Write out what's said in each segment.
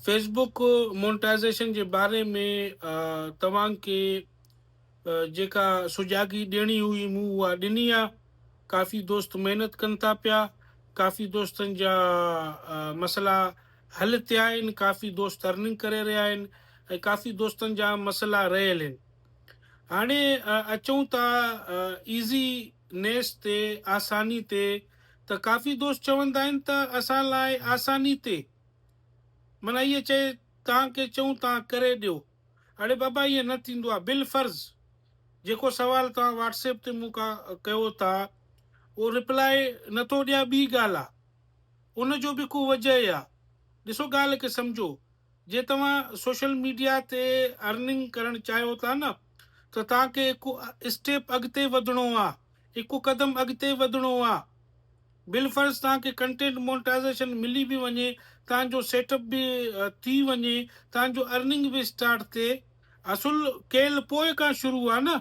Facebook monetisation جي باري ۾ توهان کي جيڪا سجاڳي ڏيڻي هئي مون اها ڏني آ. ڪافي دوست محنت ڪن ٿا پيا، ڪافي دوستن جا مسئلا حل ٿيا آهن، ڪافي دوست ارننگ ڪري رهيا آهن ۽ ڪافي دوستن جا مسئلا رهيل آهن. هاڻي اچون ٿا ايزي نيس تي، آساني تي ته ڪافي دوست چوندا آهن ته اسان لاء آساني تي معنيٰ ائين چئي توهان کي چئون توهان ڪري ڏيو. اڙي بابا ائين نه ٿيندو آهي بالفرض جيڪو سوال توهان واٽس ايپ تي مون کان ڪيو ٿا اهو رپلائي نٿو ڏيان ٻي ڳالهه آهي ان جو به ڪو وجه آهي ڏسو ڳالهه کي سمجهو جي توهان سوشل ميڊيا تي ارننگ ڪرڻ چاهيو ٿا نه ته توهان کي هڪ اسٽيپ اڳتي وڌڻو آهي هڪ قدم اڳتي وڌڻو آ. بالفرض توهان کي ڪنٽينٽ مونٽائزيشن ملي به وڃي، توهان جو سيٽ اپ به ٿي وڃي، توهان جو ارننگ به اسٽارٽ ٿئي، اصل کيل پوء کان شروع آ نه.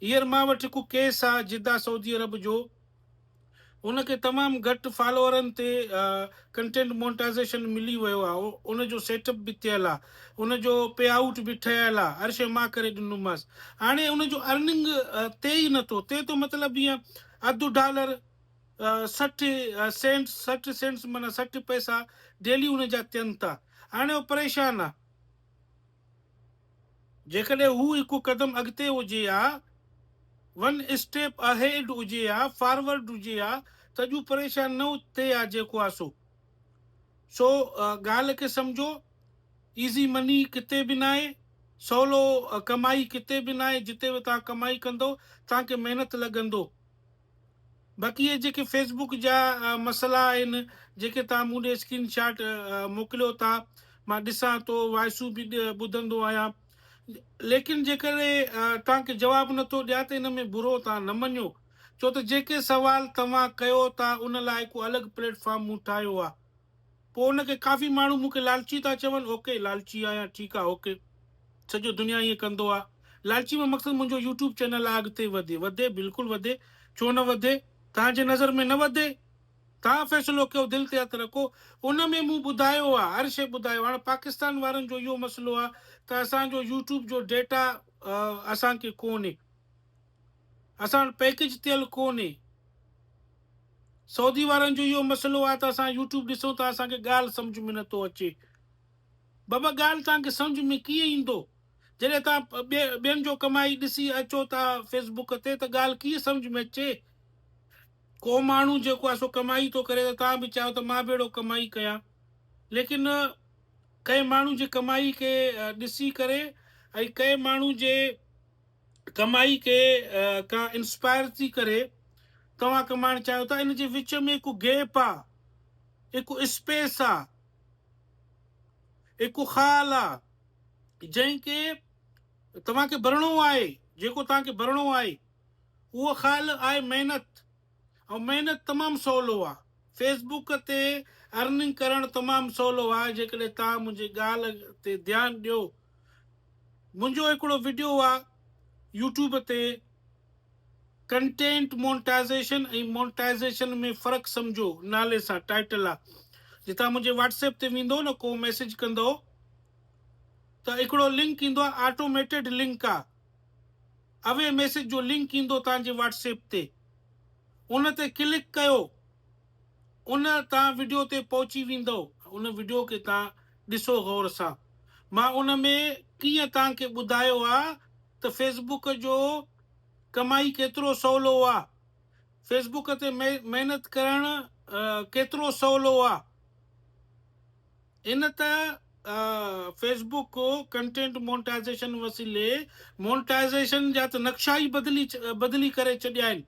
هينئر مان وٽ هڪ ڪيس آ جده سعودي عرب جو، ان کي تمام گهٽ فالوورن تي ڪنٽينٽ مونٽائزيشن ملي ويو آ، ان جو سيٽ اپ به ٿيل آ، ان جو پي آئوٽ به ٺهيل آ، هر شيء مان ڪري ڏنومانس. هاڻي ان جو ارننگ ٿئي ئي نٿو، ٿئي ٿو مطلب ائين اڌ ڊالر 60 سينٽس، 60 سينٽس معنيٰ 60 پئسا ڊيلي ان جا ٿين ٿا. هاڻي هو پريشان آ. جيڪڏهن هو هڪ قدم اڳتي هجي ها، ون اسٽيپ اهيڊ هجي ها، فارورڊ هجي ها ته اڄ هو پريشان نه ٿئي ها جيڪو آ سو. سو ڳالهه کي سمجهو، ايزي مني ڪٿي به ناهي، سولو ڪمائي ڪٿي به ناهي، جتي به توهان ڪمائي ڪندو توهان کي محنت لڳندو. باقي اهي جيڪي فيس بڪ جا مسئلا آهن جيڪي توهان مون ڏي اسڪرين شاٽ موڪليو ٿا مان ڏسان ٿو وائسون به ٻڌندو آهيان ليڪن جيڪڏهن توهان کي جواب نٿو ڏيان ته ان ۾ برو توهان نه مڃو ڇو ته جيڪي سوال توهان ڪيو ٿا ان لاء هڪ الڳ پليٽ فارم مون ٺاهيو آهي پوء ان کي ڪافي ماڻهو مون کي لالچي ٿا چون، اوڪي لالچي آهيان ٺيڪ آ اوڪي سڄو دنيا ائين ڪندو آ لالچي مان مقصد منهنجو يوٽيوب چينل آ اڳتي وڌي وڌي بلڪل وڌي ڇو نه وڌي توهان جي نظر ۾ نه وڌي توهان فيصلو ڪيو دل تي هٿ رکو ان ۾ مون ٻڌايو آ هر شي ٻڌايو هاڻ پاڪستان وارن جو اهو مسئلو آ ته اسان جو يوٽيوب جو ڊيٽا اسان کي ڪونهي اسان وٽ پيڪيج ٿيل ڪونهي. سعودي وارن جو اهو مسئلو آهي ته اسان يوٽيوب ڏسون ٿا اسان کي ڳالهه سمجهه ۾ نٿو اچي. بابا ڳالهه توهان کي سمجهه ۾ ڪيئن ايندو جڏهن توهان ٻين جو ڪمائي ڏسي اچو ٿا فيسبوڪ تي ته ڳالهه ڪيئن سمجهه ۾ اچي. ڪو ماڻهو جيڪو آهي سو ڪمائي ٿو ڪري ته توهان به چاهيو ته مان به اهڙو ڪمائي ڪيان ليڪن ڪنهن ماڻهو جي ڪمائي کي ڏسي ڪري ۽ ڪنهن ماڻهو جي ڪمائي کي کان انسپائر ٿي ڪري توهان ڪمائڻ چاهيو ٿا ان جي وچ ۾ هڪ گيپ آ هڪ اسپيس آ هڪ خال آ جنهن کي توهان کي ڀرڻو آهي جيڪو توهان کي ڀرڻو آهي اهو خال آهي محنت ۽ محنت تمام سولو آ فيس بڪ تي ارننگ ڪرڻ تمام سولو آ جيڪڏهن توهان منهنجي ڳالهه تي ڌيان ڏيو منهنجو هڪڙو وڊيو آ يوٽيوب تي ڪنٽينٽ مونٽائزيشن ۽ مونٽائزيشن ۾ فرق سمجهو نالي سان ٽائيٽل آ جي توهان منهنجي واٽس ايپ تي ويندو نه ڪو ميسيج ڪندو ته هڪڙو لنڪ ايندو آ آٽوميٽيڊ لنڪ آ اوي ميسيج جو لنڪ ايندو توهان جي واٽس ايپ تي ان تي ڪلڪ ڪيو ان توهان وڊيو تي پهچي ويندو ان وڊيو کي توهان ڏسو غور سان مان ان ۾ ڪيئن توهان کي ٻڌايو آ ته فيسبوڪ جو ڪمائي ڪيترو سولو آ فيسبوڪ تي محنت ڪرڻ ڪيترو سولو آ ان ته فيسبوڪ ڪنٽينٽ مونٽائزيشن وسيلي مونٽائزيشن جا ته نقشا ئي بدلي بدلي ڪري ڇڏيا آهن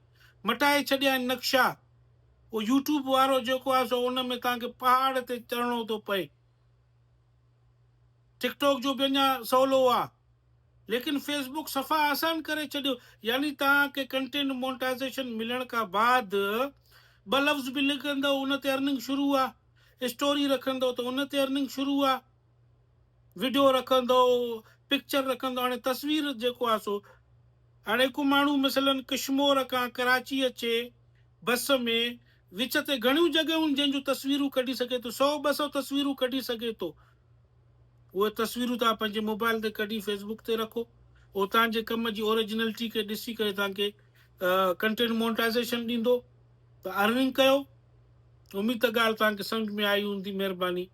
مٽائي ڇڏيا آهن نقشا اهو يوٽيوب وارو جيڪو آهي سو ان ۾ توهان کي پهاڙ تي چڙهڻو ٿو پئي. ٽڪ ٽاڪ جو به اڃا سولو آ ليڪن فيس بڪ صفا آسان ڪري ڇڏيو يعني توهان کي ڪنٽينٽ مونٽائزيشن ملڻ کان بعد ٻه لفظ به لکندو ان تي ارننگ شروع آ اسٽوري رکندو ته ان تي ارننگ شروع آ وڊيو رکندو پڪچر رکندو هاڻي تصوير جيڪو آ سو هاڻي هڪ ماڻهو مثلا ڪشمور کان ڪراچي اچي بس ۾ وچ تي گهڻيون جڳهيون آهن جنهن جون تصويرون ڪڍي سگهي ٿو، سئو ٻه سئو تصويرون ڪڍي سگهي ٿو. اهي تصويرون توهان پنهنجي موبائل تي ڪڍي فيسبوڪ تي رکو اهو توهان جي ڪم جي اوريجنلٽي کي ڏسي ڪري توهان کي ڪنٽينٽ مونٽائزيشن ڏيندو ته ارننگ ڪيو. اميد ته ڳالهه توهان کي سمجهه ۾ آئي هوندي. مهرباني.